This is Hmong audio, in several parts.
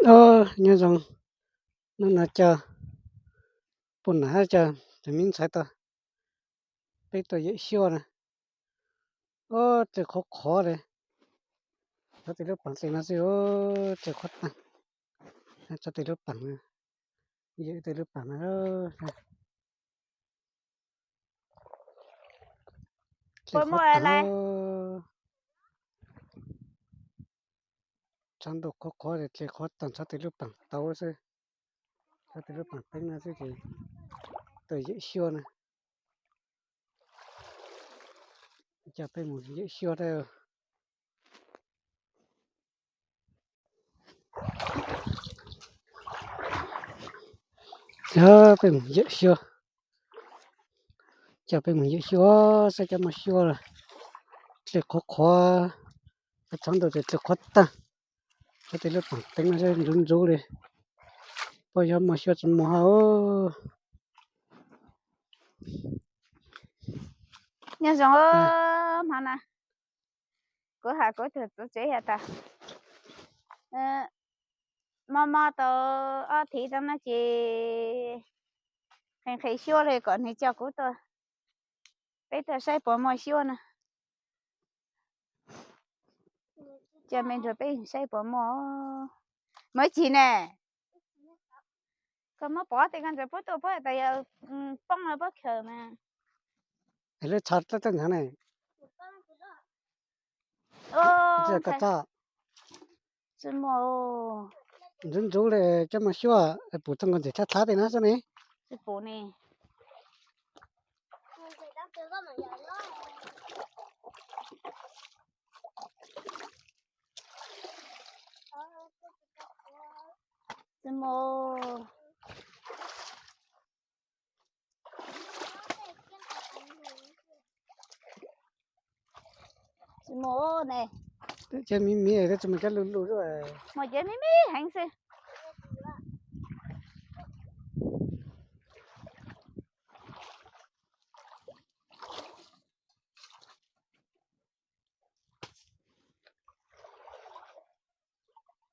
Os, nyob zoo, hnub no cas puas nam hab cas cov me ntxhais tau peb tuaj yawm xyuas na. Os, dle qhuav qhuav li. Txhob tej lub paam dle no xwb, dle qhuav tag. Txhob tej lub paam, yawm tej lub paam no. Dle qhuav tag. Tshav ntuj qhuav qhuav, dle qhuav tag, txhob tej lub paam tau xwb. Txhob tej lub paam teeb no xwb ces tuaj yawm xyuas na. Coj peb mus yawm xyuas. Coj peb mus yawm xyuas, coj peb mus yawm xyuas saib cov mos xyuas. Dle qhuav qhuav, tshav ntuj ces dle qhuav tag. Txhob tej lub paam teeb no ntxuv ntxuv li. Puas yog mos xyuas tsis muaj hab. Nyob zoo, hmo no kuv has kuv tug txiv tsev has tas, mob mob tau ob thiv tau no ces nqhis nqhis xyuas li kom nws coj kuv tuaj, peb tuaj saib puas muaj xyuas na. Coj me ntsuag peb saib puas muaj. Muaj ib chim ne, koj muab pov tej koj ntxawm puab tuaj puab tas yog poob los puab khaws mas. Lub tsho tab tab nyav ne. Koj tso, tsis muaj. Ntxuv ntxuv li cov mos xyuas, pum txog nkaus ntxim thlab thlab tej na xwb ne. Tsis pum ne. Tsis muaj. Tsis muaj ne. Cov me me, tsis muaj cov luj luj. Muaj cov me me heev xwb.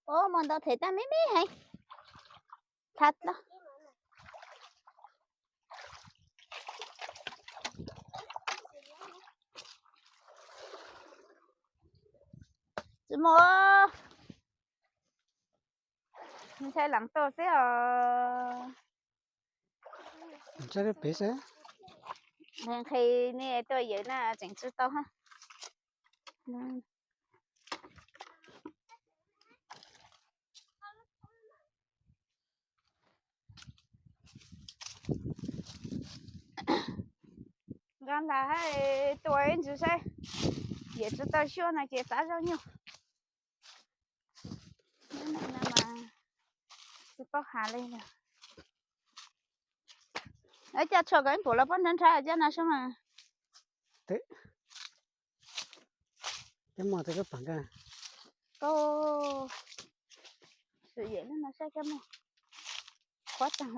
Ua, muaj ntau them tab me me heev. Thav dlawb. Tsis muaj. Ntshai lees tuaj xwb os. Nqhis ne, tuaj yawm na tseem tsis tau hab. Nqa ntag hab, tua ib ntsis saib, yawm tsis tau xyuas no ces txav zaub nyuj. Tsis paub has li. Coj tshuaj kom ib pum los puab nrhav nrhav coj no saib mas. Twb muaj tej lub paam kag. Sim yem lub no saib koj muaj. Qhuav tag.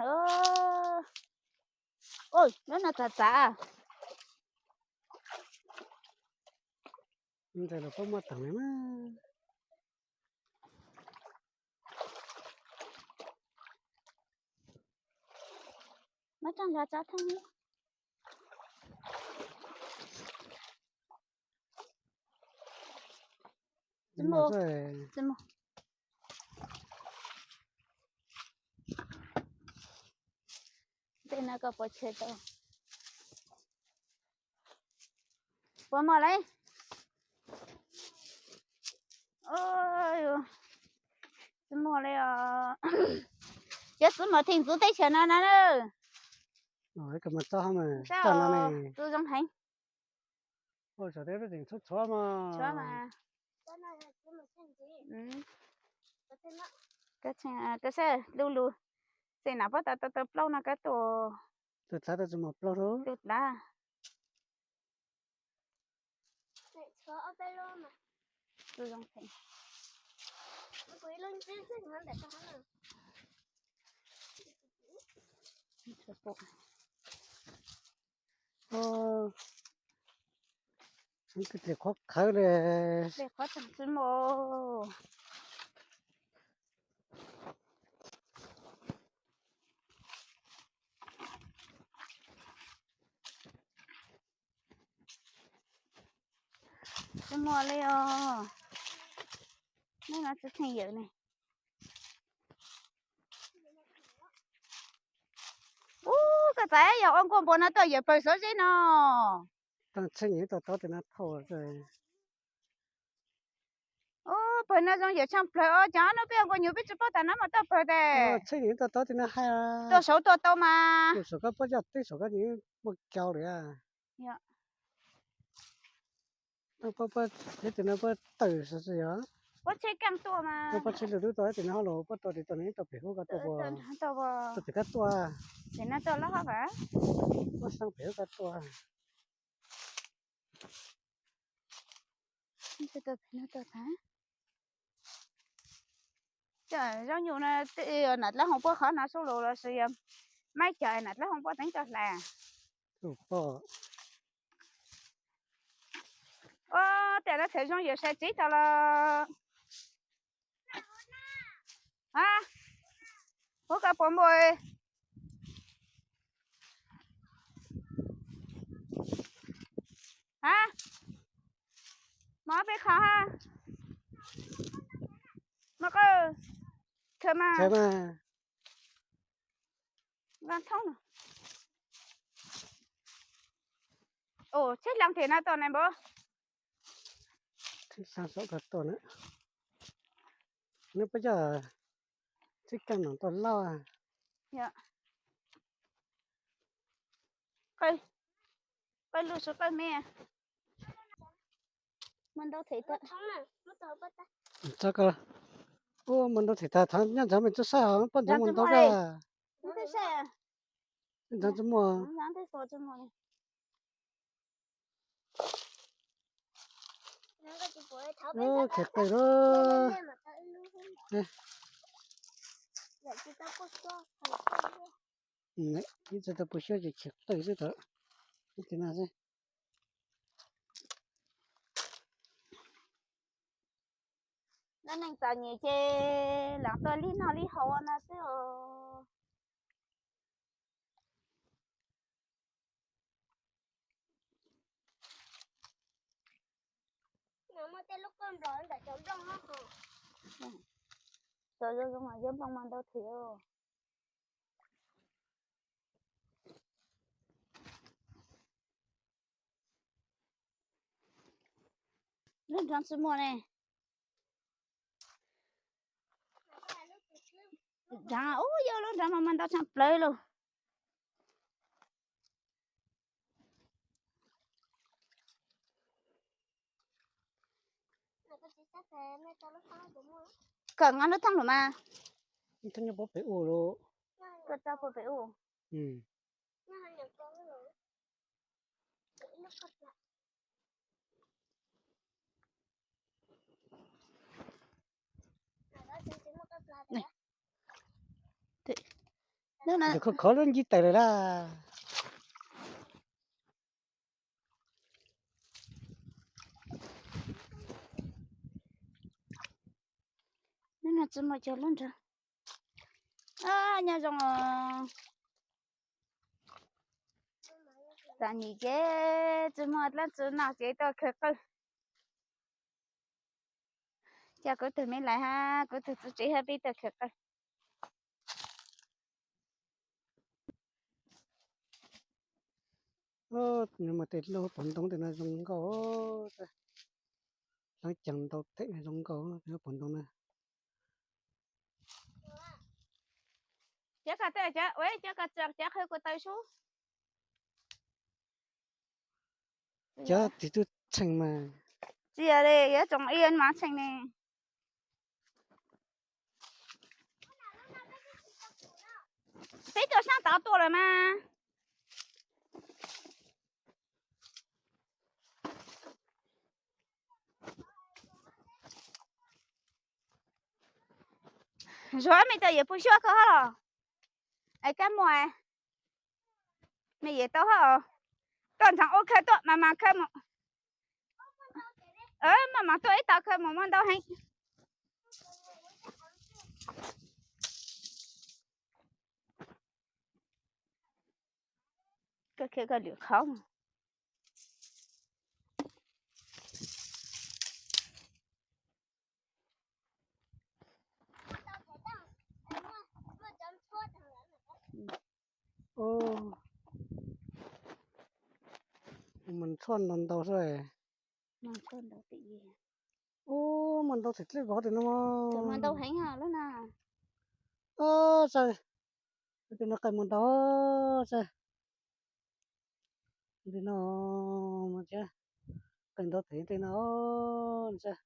Lub no txav txav. Ntawd los puab muaj teem li mas. Muab tso nrad tso theej. Tsis muaj, tsis muaj. Tej no koj puas chawj tau? Puas muaj li? Tsis muaj li os. Cov txiv mos theem ntxuv teb chaws no na. Txiv zoo heev. Koj saib lub lus, txij nam puab tau tau plaub no koj tuaj. Tus dlav tau tsis muaj plaub lub dlav. Dle qhuav qhawv li. Dle qhuav tag tsis muaj. Muaj li os. Neb no tsis txheej yawm ne. Ub, koj txawm yog ua nkuaj npua no tuaj yawm pawg xov zeb no. Txheej yawm tau tau tes no thauj. Ub, pawg no zoo yawm tshaaj plawg os, cov no peb ua nkuaj nyuj peb tsis paub tas nab mas tuaj pawg tes. Txheej yawm tau tau tes no hais. Tuaj saud tuaj tau mas. Tuaj saum koj pob zaj teb saum koj muaj kiag lawm. Puab, puab, ib tes no puab tawm xwb yog. Puab tsheb keej tuaj mas. Puab tsheb lug dub tau ib tes no hab los puab tau tes tau ne tau pem hub koj tuaj. Tau pem koj tuaj. Tes no tau loj hab vas. Puab xeeb pem hub koj tuaj. Cov zaub nyuj no twb nam dlaab hoo puab qhov no sub lug los sis yog maib cov nam dlaab hoo puab teev coj hlais. Ua tej no txham zoo yawm sai txiv tau los. A, huv koj puas npua? A, mov peb qho hab. Mov qawj, khaws mas. Vaj thoob no. Ua tsheb dlaag them no tau na npawg. Tsheb dlaag saum koj tuaj na. Neb puab coj tsheb dlaag no tau loj. Qawj lug sub qawj me. Muaj ntau them tag. Ua muaj ntau them tag, thov nyob ntawd mej tub saib os, puab ntawd muaj ntau kawg. Nyob ntawd tsis muaj. Khiav qawj lawm. Ib txhia tau puas xyuab ces khiav qawj xwb tod. Ib txhia no xwb. Lub neej txom nyem ces lam tuaj lig noj lig haus ua no xwb os. Cov zoo zoo mas yog nplooj mas ntau thiab. Lub nroog tsis muaj ne. Nroog ub, yog lub nroog no mas ntau tshaj plaws lauj. Koj nqa lub thoob lawm mas. Thoob nyob puag pem ub lawm. Koj tso puag pem ub. Khov khov lub ncib taws lawm laj. Neb no tsis muaj cov lub nroog. Nyob zoo os. Txom nyem ces tsis muaj dlaab tsi noj ces tuaj khaws qawj. Coj kuv tug me lais hab kuv tug txiv tsev hab peb tuaj khaws qawj. Nws mas tej lub pob ntoo tej no zoo nkauj, lub cev ntau tej zoo nkauj tej lub pob ntoo na. Cov koj txawm cov ua cov koj txawm cov qhwv kuv taw sub. Cov tig tub tsheej mas. Tsis yog li, yuav tsoom ib mav tsheej ne. Peb tuaj sab tod tuaj lawm mas. Zuag, mej tuaj yawm puag suab kawg hab los? Es kab muaj, mej yawm tau hab os. Tuaj ntxeev ua khaws tuaj mas mas khaws mus. Mas mas tuaj ib tau khaws mus muaj ntau heev. Koj khiav koj lwm qhov. Ub, mas ntxhua ntau ntau xwb. Ub, mas ntau thim dlej vov tim no. Ntau heev lub na. Ub, saib, tim no qais mas ntau, saib. Tim no mas thiab, qais ntau thim tim no, saib.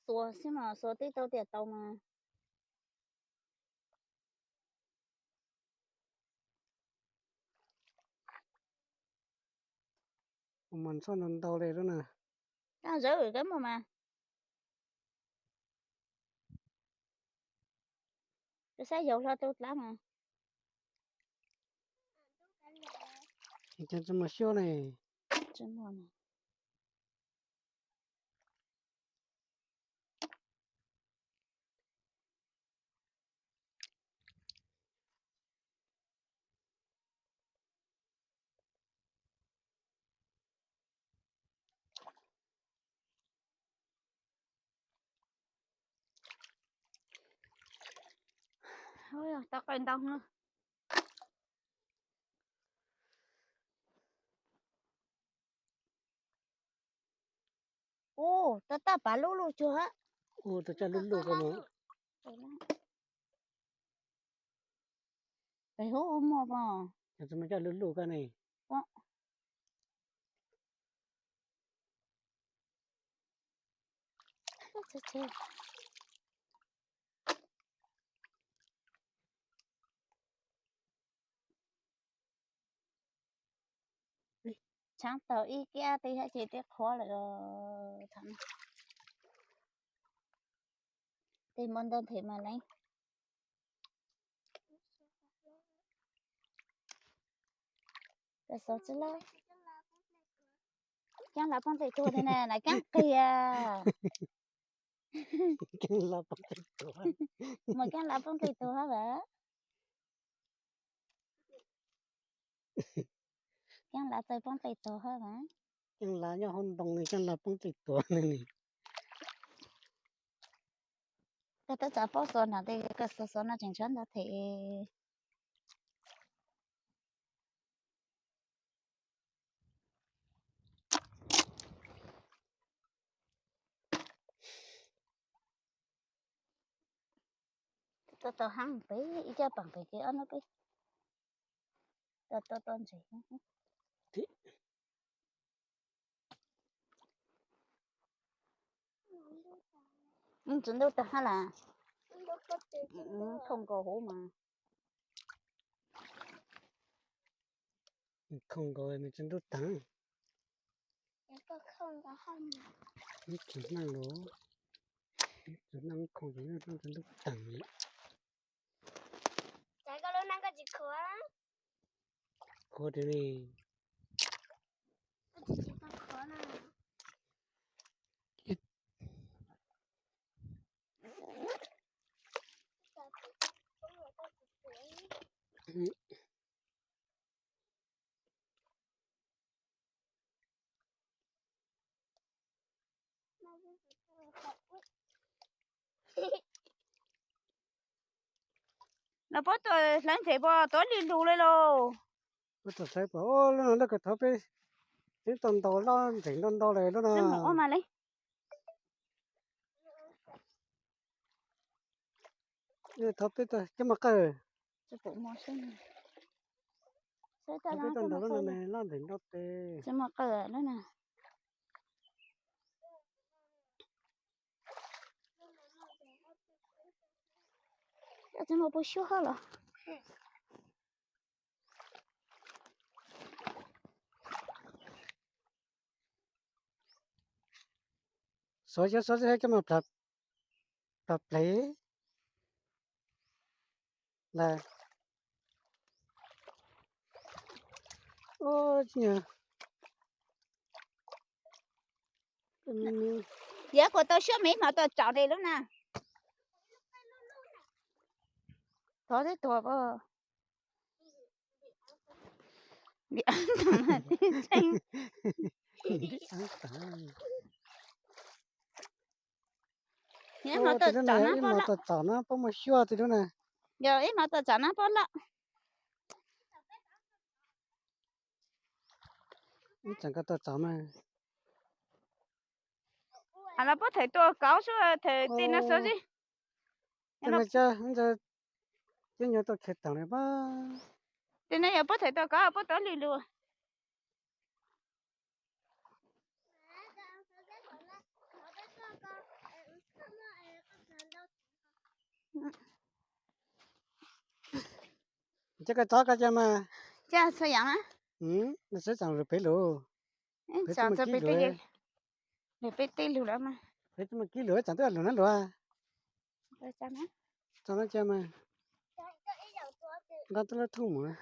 Xuas xwb mas xuas twb tau tiam tau mas. Mas ntxhua ntau ntau li lub na. Koj zawb koj muag mas. Koj saib yaus hlo rau dlaab mas. Cas tsis muaj xyuab ne. Tau qais ntau no. Ub, tau taj pav lub luj cuag. Ub, tau caj lub luj ko mas. Pem hub ua muag pom. Tsis muaj caj lub luj ko ne. Tshaab tau ib kiab teb hab ces teb qhuav lawm. Tej muaj ntau them mas leej. Xov tsi lawm. Keeb lav poob dlej tuag li na, na keeb qias. Keeb lav poob dlej tuag. Muaj keeb lav poob dlej tuag hab. Keeb lav txawj poob dlej tuag hab. Keeb lav nyob hauv ntoo, keeb lav poob dlej tuag ne. Koj twb txav paub xov no, koj xov xov no tseem tshuav ntau them. Tuaj tau haab pem ib caj paam pem kev ob nub peb. Tuaj tuaj tuaj ntses. Tsis ntuj taag hab las. Khooj nkaus huv mas. Khooj nkaus mas tsis ntuj taag. Ib tug neeg los, ib tug neeg khooj tsis ntuj taag li. Khuav tiag li. Los puab tuam hlawv ntses puas tuav li lug li lauj? Puab tuam hlawv puas, lub no lawv kawg thov peb, tseeb tau ntau loj ntseeg ntau ntau lawm lub no. Ua mas li. Thov peb coj mus qawj. Thov peb coj ntau lub no loj ntseeg ntau tes. Tsis muaj qawj lub na. Tsis muaj puas xyuab hab los. Xov xyov xov xyov coj mus plam plev lawm. Yog kuas tau xyuab me hnov tuaj tsaus li lub na. Thov tib tuag. Ib hnov tawm txom no, ib hnov tawm txom no puab muaj xyuaj tiag lub na. Yog ib hnov tawm txom no puab loj. Ib txom ko tawm txom mas. Los puab them tua kauv xwb, them ti no xwb. Cov nyuag tuaj khiav tag li pab. Tim no yog puab them tua kauv, puab tuav lwj lug. Cov ko txob ko cas mas. Cas txhua yam mas. Nws sib txeem lug peb lug. Txeem peb, lug peb tej lug lawm mas. Peb tsis muaj kib lug, txeem twb lug na luag. Txeem no cas mas. Nqa twb lub thooj mus.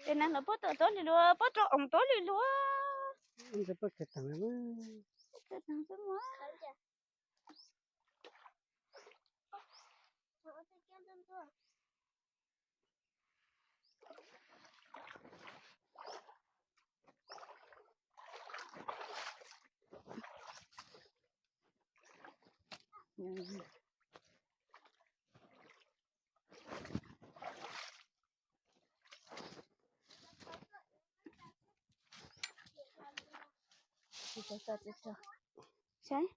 Ces neeg lawv puab tuav tuav lwj lug, puab rau oom tuav lwj lug. Saib.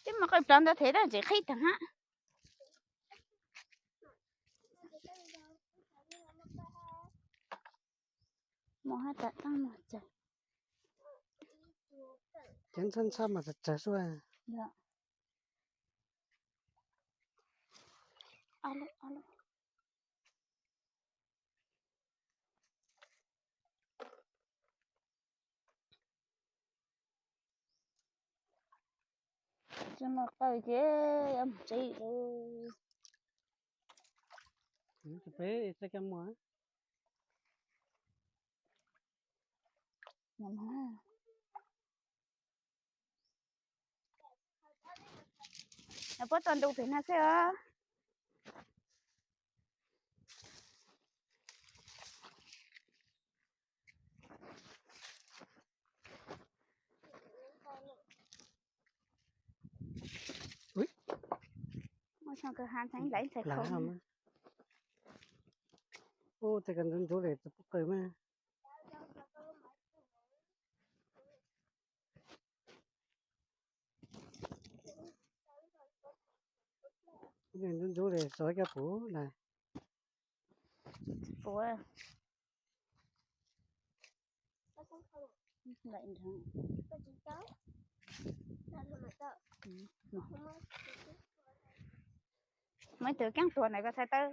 Twb muaj qawj plog ntau thev tab tseem qhib taag hab. Muaj hab tam taab muag tsawg. Cov ntxhab ntxhab mas tsawg tsawg xwb. Tsis muaj qawj ces yuav mus tsev lawm. Peb txoj kev muag. Puab tua ntu pem no xwb os. Muaj xyoo kawg ha ntxeev laiv ntxhais khaum. Ub, tej ko ntxuv ntxuv li tsis pub qawj mas. Ntxuv ntxuv li xov koj puv na. Puv. Muaj ib tug keeb tuag ntawm ko txhais tawb.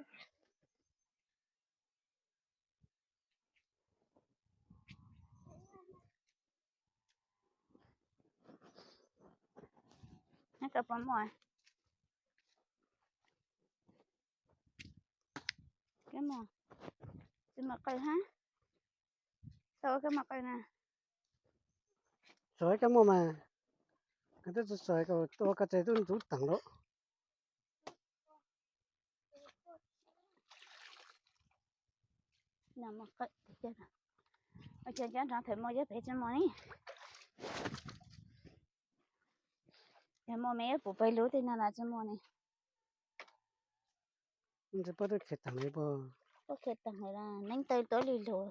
Koj puas muaj? Koj muaj? Tsis muaj qawj hab. Tau koj muaj qawj na. Txawm koj muaj mas, koj twb tsis txawm ua koj txawm twb ntxuv teem lawm. Cov nrov them muaj, cov pem tsis muaj ne. Yog muaj me yuav pum pawg lug tej no los tsis muaj ne. Ntshe puab twb khiav teem li puas? Puab khiav teem li, neeb taw tuav lwj lug.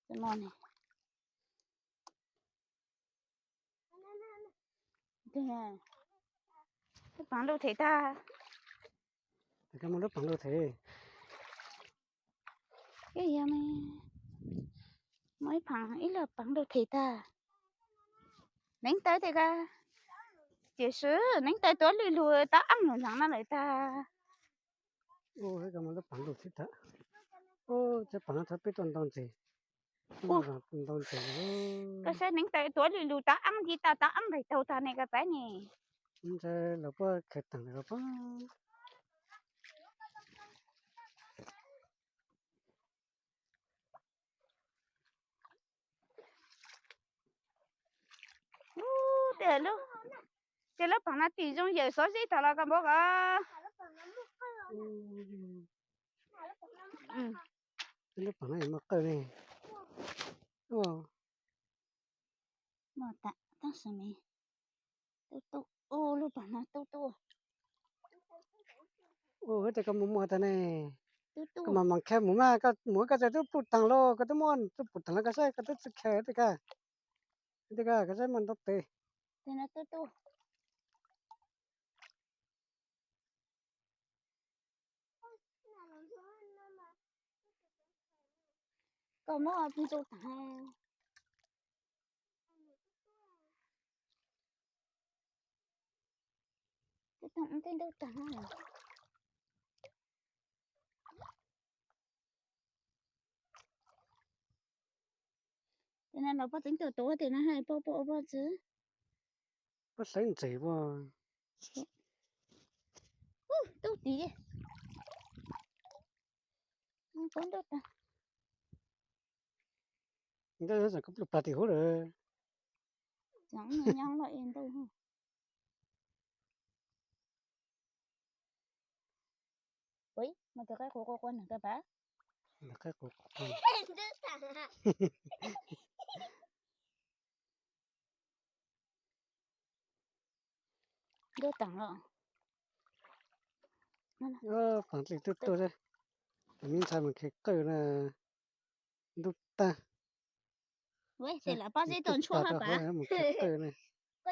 Tsis muaj ne. Lub pav luj them tag. Koj muaj lub pav luj them. Koj yog muaj ib phav ib lub pav luj them tag. Neeb taw tej ko, tiam sis neeb taw tuav lwj lug tab eej lug ntawm no lawm tag. Ub, koj muaj lub pav luj them tag. Ub, tej pav no thov peb tuaj ntau ntxiv. Ntau ntxiv. Koj saib neeb taw tuav lwj lug tab eej ci tag, tab eej nqis taug tag ne, koj pab ne. Ntshai los puab khaws teem los puab. Ub, tej lub, tej lub paam no tim zoo yawm xov zeb tag los koj npau ko. Tej lub paam no muaj qawj ne. Muaj tas tab sis ne, tub tub, ub, lub paam no tub tub. Ub, tej koj muaj muaj tag ne. Tub tub. Koj mas mas khaws mus mas, koj mus koj txawm twb pluj taag lauj, koj twb muaj pluj taag lauj, koj saib koj twb tsi khaws tej ko. Tej ko koj saib muaj ntau tes. Tej no tub tub. Koj muab peb ntsuj taag. Tej tug tej ntsuj taag. Tej no los puab txeev tuaj tuav tej no hab puab, puab ua puab tsi. Puab hlawv ntses puab. Tub tid. Puab ntsuj taag. Ntawd tseem koj pluj plag tim huv lawm. Tseem nyob loj ib ntug. Ua, muaj tus qaib qus qua qua nwg koj pab. Qaib qus qua. Ntsuj taag los. Paam dlej tub tuaj xwb. Tus me ntxhais mus khaws qawj na, ntub tag. Tes lam pob zeb tuaj ntshuaj hab pab. Mus khaws qawj na. Khaws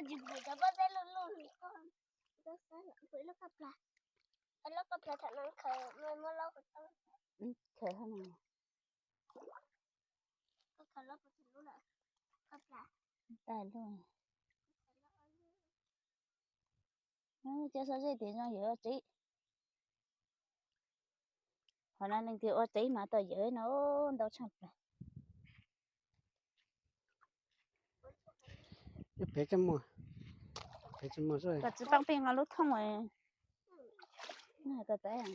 hab. Tag lug. Cov xov zeb tim zoo yawm ua tsev. Qhov no leej twg ua tsev mas tau yawm no ntau tshaj plaws. Pem koj muag, pem tsis muag xwb. Koj tsis paab peb nqa lub thooj. Koj txawm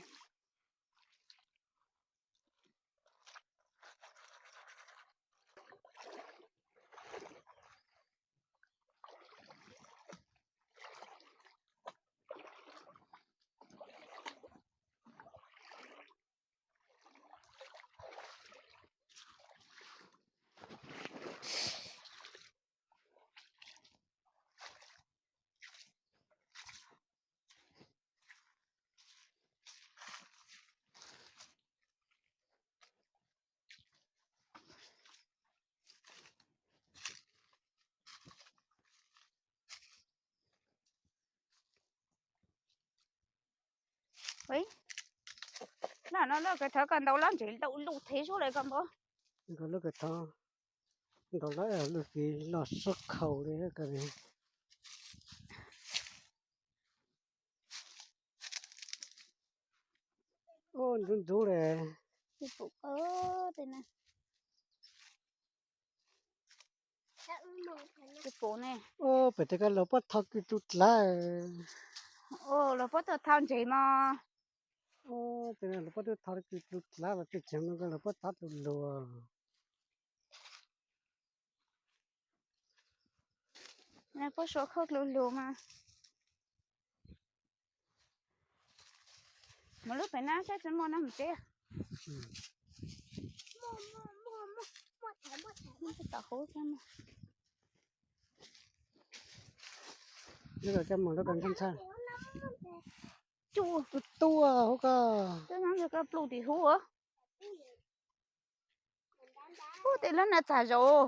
Lub no lub kawg thov koj ntaus lub ntses ntau lug thev suab le koj npau. Lub kawg thov ntaus lub lub fiv loj sab khaus le koj. Ub, ntxub ntxub le. Ub, pem tej ko lawv puab thau kws tu dlav. Lawv puab tuaj thau ntses mog. Ub, tej no lawv puab tuaj thau kws tu dlav los tej tsev no ko lawv puab thau tu lug. Puab suav khaub lug lug mas. Mus lub pem na saib tsi muaj na mus teb. Tom huv thiab. Lub ko koj mus lub ko ntshab ntshab. Tub tuaj huv ko. Twb nyob nrog koj pluj tim huv. Ub, tej lub no txag zaum.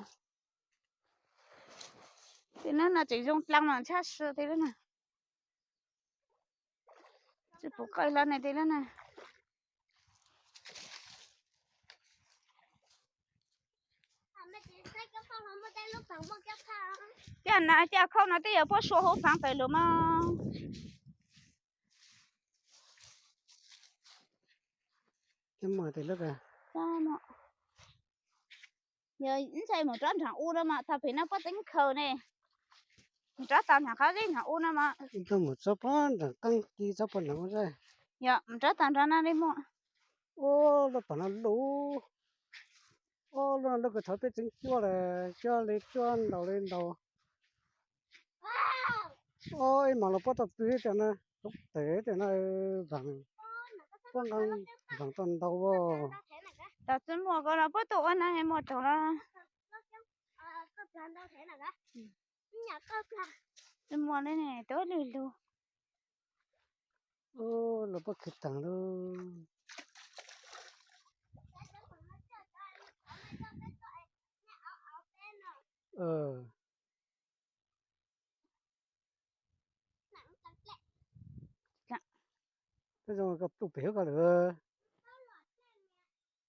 Tej lub no tseem zoo dlaa mas ntshab si tej lub no. Tsi pum qawj hlo ne tej lub no. Caj na caj khauj no twb yog puab sua huv faav pem lug mog. Yog ntshai mus rov nraag u no mas thaum pem no puab tseem khaws ne. Mus rab tas nram qab zeb nram ub no mas. Mus txog pem nram qeej ci txog pem nram ub zeb. Yog mus rab tas nrad na li muaj. Ua lub pas no lub, ua lub no lub kws thaum peb tseem cuab lawm, cuab li cuab ntaus li ntaus. Ua ib mas los puab tau pw tias na, tub tes tias na, vaam, puab nqa vaam tau ntau. Tam tsi muaj ko los puab tuaj ua na muaj tau los. Tsi muaj li ne, tuaj lwg lug. Los puab khiav taag lawm. Peb zoo koj pluj pem ko lawm.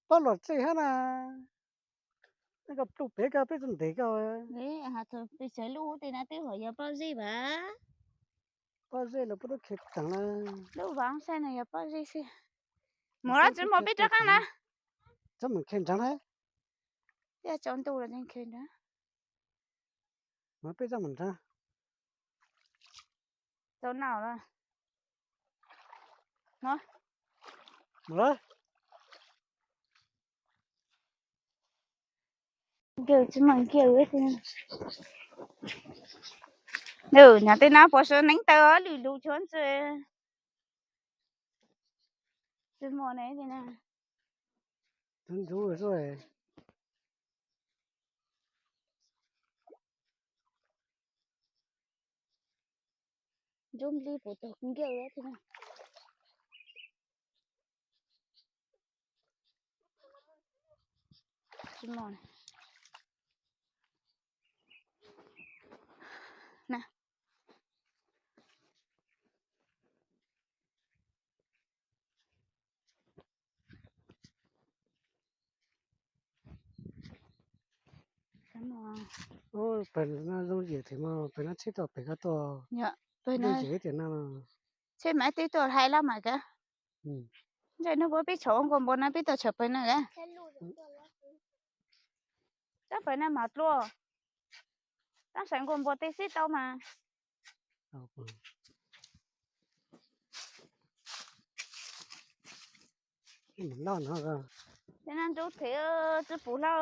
Pob luam tsej hab na. Koj pluj pem ko peb tsi ntev koj. Peb tsev lub ub tej na twb hom yog pob zeb vas. Pob zeb los puab tub khiav taag na. Lub vas saib no yog pob zeb xwb. Mus lawm tsi muaj peb rov qaab na. Txhob mus khiav nraag na. Thiab tsaus ntuj los tseem khiav nraag. Mus peb txhob mus nraag. Tau noj lawm. Mus lawm. Nkawg tsi muaj nkawg. Nyob tej no puas sawv neev taw lwm lug tshuav ntxwg. Tsi muaj ne. Ntxub ntxub xwb. Ntxub nplib puas tau nkawg thiab. Tsi muaj na. Pawg no zoo yam thiab mas pawg no tsheb tuaj pem ko tuaj. Zoo yam tias no. Tsheb mas twb tuaj hais lawm mas kawg. Ntshe hnub puab peb tsham ua nkuaj npua no peb tuaj tsham pawg no kawg. Tab pawg no mas dlua. Tab sis nkuaj npua tej xwb tau mas. Tej no ntub thiab tsi pum hlau.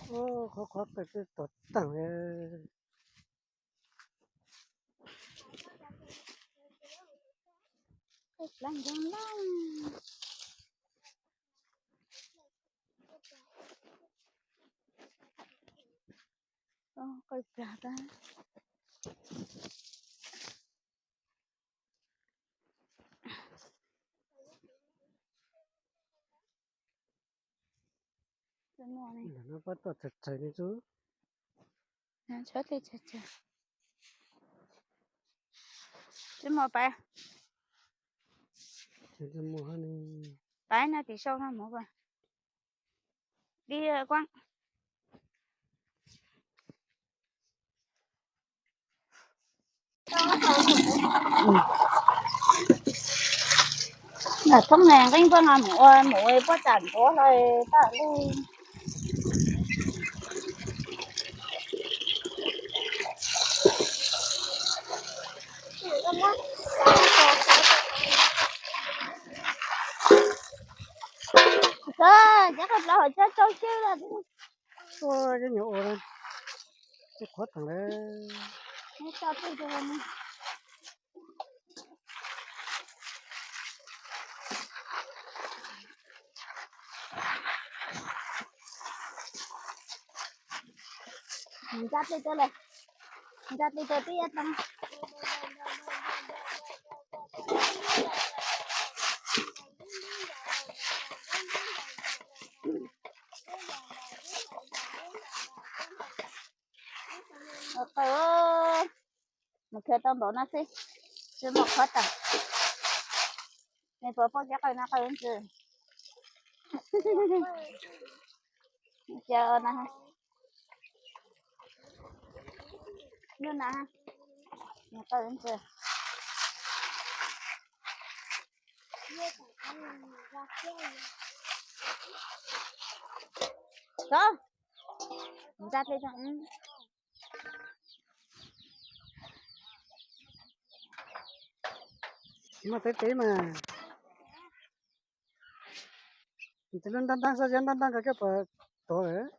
Qhov qhov pem twb tuaj taag li. Qw plag tag. Lawv no pab tuaj txawg txawg li xwb. Tsi muaj pab. Pab no tim sau no mus. Di kuab. Thoob ne nqeeb puab no mus ua mus ua puab tam ntuav hlo tag li. Cov qhov plaub hauv cov tsau cwb. Ua cov nyuam ua tsis qhuav tag li. Nca plig rau lawm, nca plig rau peb ob tog. Qw, mus khiav tau npaum no xwb, tsis muaj qhov tawm. Nws puas poob cov qw no qw ntsis. Cia na, lub na, nws qw ntsis. Tov. Nrab peb, muaj teb teb mas. Tus lub nrab nrab, xab ziab nrab nrab ko koj puas tuav?